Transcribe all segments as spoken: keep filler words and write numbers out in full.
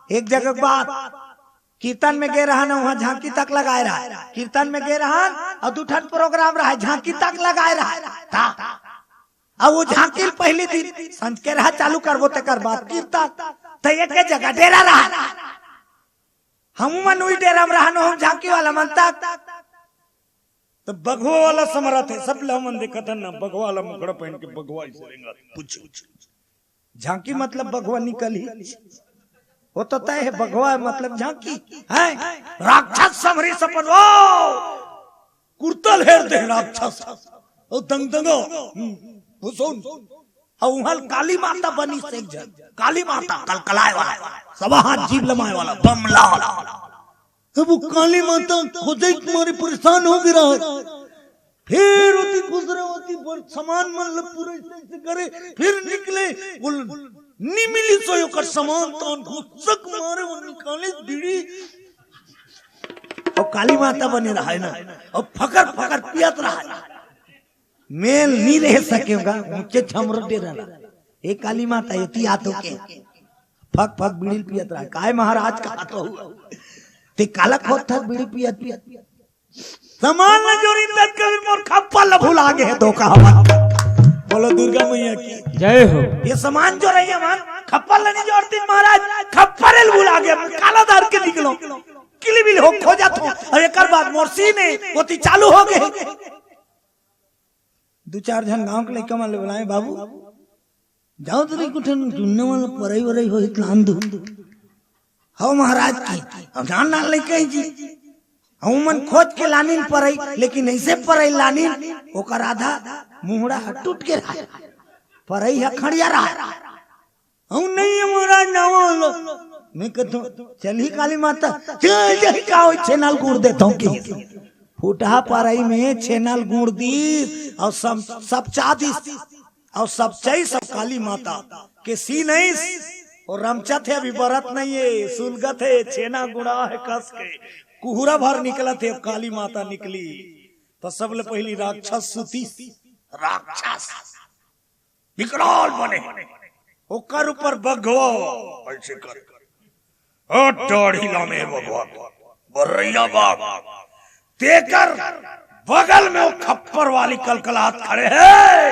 एक जगह के बात, कीर्तन में गे रहन, वहां झांकी तक लगाए रहा। कीर्तन में गे रहन अउ दू ठन प्रोग्राम रहा, झांकी तक लगाए रहा। ता अब वो झांकी ल पहली दिन संझ के रहा चालू करबो, तेकर बाद कीर्तन। त एक के जगह डेरा रहा, हम मन उही डेरा में रहन, हम झांकी वाला मन तक। त बघवा वाला समरथ हे, सब ल हमन देखत हन ना, बघवा वाला मुखड़ा पहन के बघवा ऐसे रेंगत। पूछ, झांकी मतलब बघवा निकल ही, वो तो तय है, बघवा मतलब झांकी है। राक्षस समरी सपन वो कुर्तल हेर दे राक्षस, ओ दंगदंगो, हम्म, भूषण। अउ उहां काली माता बनी से एक झन, काली माता कलकलाए वाला, सवा हाथ जीभ लमाए वाला, बमला। अब वो काली माता खोजे के मारे परेशान हो गे रहा। फिर ओती खुसरे, ओती बर-, सामान मन ल पूरा ऐसे ऐसे करे, फिर निकले, वो नि मिली सो ओकर सामान, तौन घुसक मारे वो निकाले बीड़ी। अउ काली माता बने रहा है ना, अउ फकर फकर पियत रहा है। मेल नी रह सके होगा, ऊंचे छमरो डेरा रहा। ए काली माता, एती आतो के फक फक बीड़ी पियत रहा। काय महाराज कहा तो हुआ? ते काला खोत था बीड़ी पियत पियत। सामान ल जोरिन तब कबीर मोर खप्पर ल भुला गे हे, धोखा हवा। बोलो दुर्गा मैया की जय हो। ये सामान जोरइया मन खप्पर ल नी जोरतिन महाराज, खप्पर ल भुला गे। काला धर के निकलो, किली बिल हो खोजत हो। अउ एकर बाद मोर सीन हे, ओती चालू हो गे। दू चार झन गांव के लइका मन ले बुलाए, बाबू, जाओ तो रे कुठन टुन्ने वाला परई वरई होही त लान दू। हव महाराज की, अब जान ना लइका जी। हम मन खोज के लानिन परई, लेकिन ऐसे परई लानिन, ओकर आधा मुहड़ा ह टूट गे रहा, परई ह खड़िया रहा। हम नहीं है महाराज, ना वाला। मैं कहता हूँ, चल ही काली माता, चल, चल, का होई, छेना ल गुड़ देता हूँ कि। फुटहा परई में छेना ल गुड़ दीस अउ सब, सब चा दीस। अउ सब चई सब काली माता के सीन अइस। अउ रमचत हे, अभी बरत नहीं है, सुलगत है, छेना गुड़ा है कस के, कुहरा भर निकलत है। अब काली माता निकली त सबले पहली राक्षस सुतीस, राक्षस विकराल बने, ओकर ऊपर बघवा ऐसे कर, ओ दाढ़ी लामे बघवा, बर्रैया बाप, तेकर बगल में वो खप्पर वाली कलकलात खड़े है।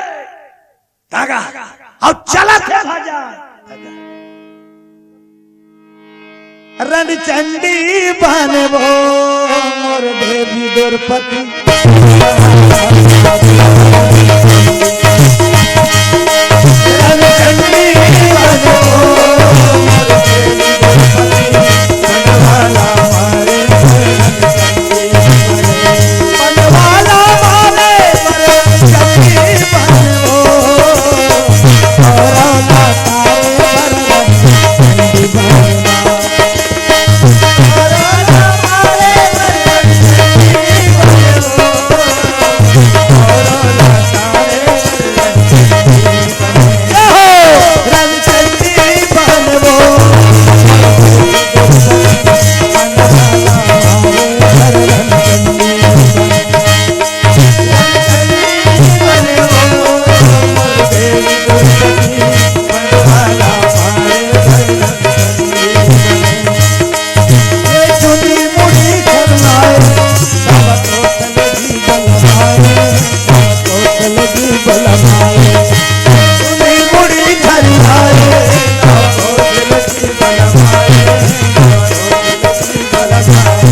धागा, अब चलत हे भजन। रणचंडी बनबो मोर देवी द्रौपदी। रणचंडी बनबो मोर देवी द्रौपदी। बनवाला मारे, बनवाला मारे, रणचंडी बनबो।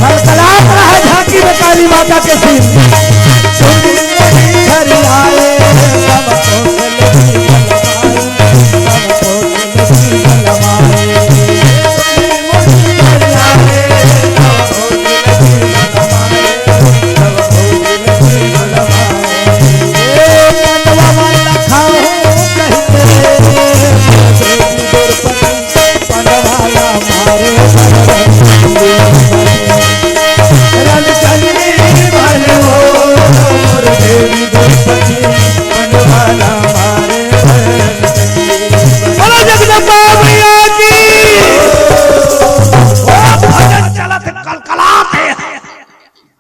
कलकलात रहा झांकी में काली माता के सीन। बोलो जगदम्बा मैया की। ओ भजन चलत कलकलात हे।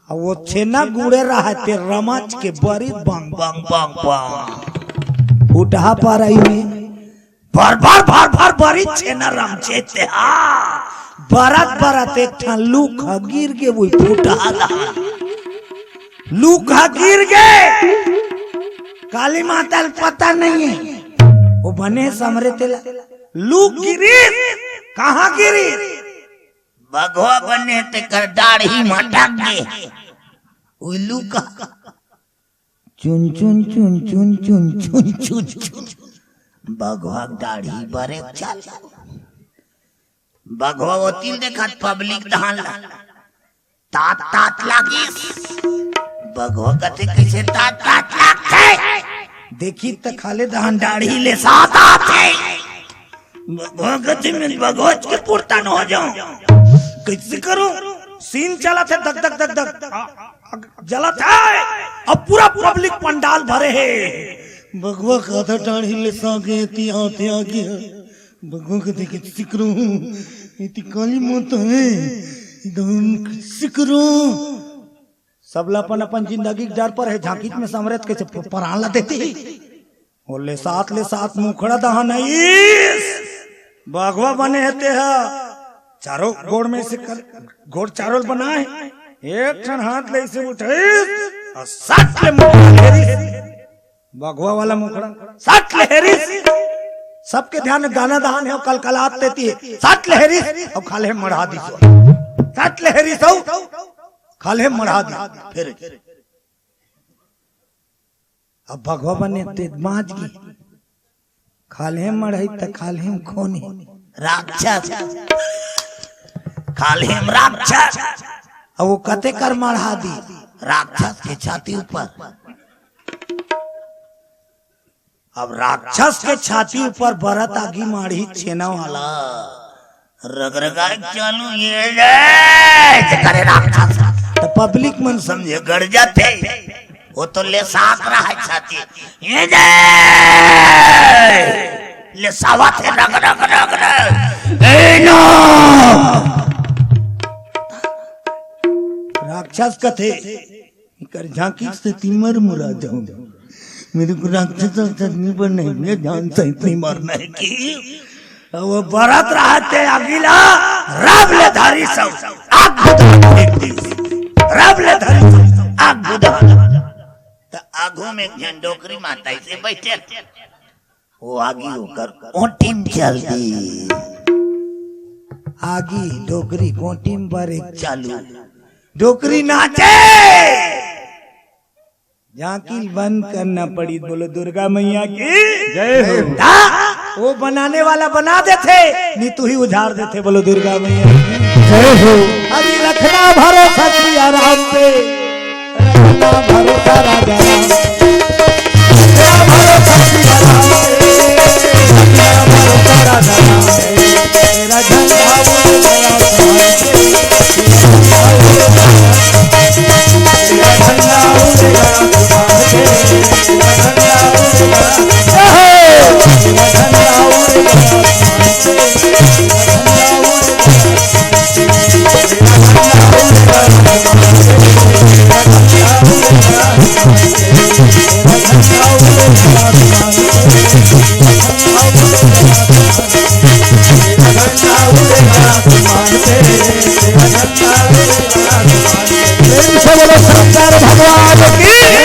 अब वो छेना गुड़े रहा ते रमच के बरी बंग बंग बंग बंग। उठा पा रही में भर भर भर भर बरी छेना रमचे ते हा। बरत बरत एक ठन लूक ह गिर गे, वही फूटा धान। लूक ह गिर गे, काली माता ल पता नहीं है। वो बने समरे तेला लूक गिरिस, कहाँ गिरिस? बघवा बने तेकर डाढ़ी म अटक गे। वो लूक ह चुन चुन चुन चुन चुन चुन चुन चुन। बघवा के डाढ़ी बरे चल। बघवा ओतिल देखत पब्लिक धान ला। तात तात लागिस। बघवा कथे, "कइसे तात तात लागथे?" देखी त खाल्हे धान डाढ़ी ले साथ आथे। बघवा कथे, "मैं बघवा के पुरता न हो जाऊं। कइसे करूं?" सीन चलत हे, धक धक धक धक। आ, आ, जलत हे। अब पूरा पब्लिक पंडाल भरे हे। बघवा का आधा डाढ़ी ले सागे ती आते आगे हे। बघवा के देखे सिकरू, इति काली मत है, इदम सिकरू। सबला अपन अपन जिंदगी के डर पर हे, झांकिच में समरेत कइसे प-, परान ला देती। ओले साथ ले साथ मुखड़ा दहान आइस। बघवा बने हे तेहा। चारों गोड़ में से कर, गोड़ चारों बनाए। एक ठन हाथ ले इसे उठाइस। अउ सट ले मुखड़ा हेरिस। बघवा वाला मुखड़ा। सट ले हेरिस। सबके ध्यान में दाना दहान हे, कलकलात तेती हे। सट ले हेरिस। अउ खाल्हे मढ़ा दिस। सट ले हेरिस अउ खाल्हे मढ़ा दिस। फिर अब बघवा बने ते माज गे। खाल्हे मढ़ई त खाल्हे म खून हे। राक्षस। खाल्हे म राक्षस। अब वो कते कर मढ़ा दी? राक्षस के छाती ऊपर। अब राक्षस के छाती ऊपर बरत आगी माढ़ी छेना वाला। रगरगाय चालू ये रे, जे करे राक्षस। त पब्लिक मन समझे गड़ जाथे। वो तो ले साथ रहा छाती। ये जे ले सावत हे रग, रग, रग, रग। ए नो। राक्षस कथे। एकर झांकी से तीमर मुरा जाऊं। मेरे को राक्षस राक्षस नहीं बनना है, मैं जान से इतनी मरना है कि अब वो बरत रहा ते अगिला रब ले धरी सब आग बुझा फेंक दी। रब ले धरी सब आग बुझा। त आगू में एक झन डोकरी माता ऐसे बैठे। वो आगी ओकर कोटिम चल दी। आगी डोकरी कोटिम बरे चालू। डोकरी नाचे। झांकी ल बंद करना पड़ी। बोलो दुर्गा मैया की जय हो। दा, वो बनाने वाला बना देथे, नी तू ही उजाड़ देथे। बोलो दुर्गा मैया की जय हो। अरे रखना भरोसा सिया राम पे, रखना भरोसा राजा राम पे। प्रेम से बोलो शंकर भगवान की।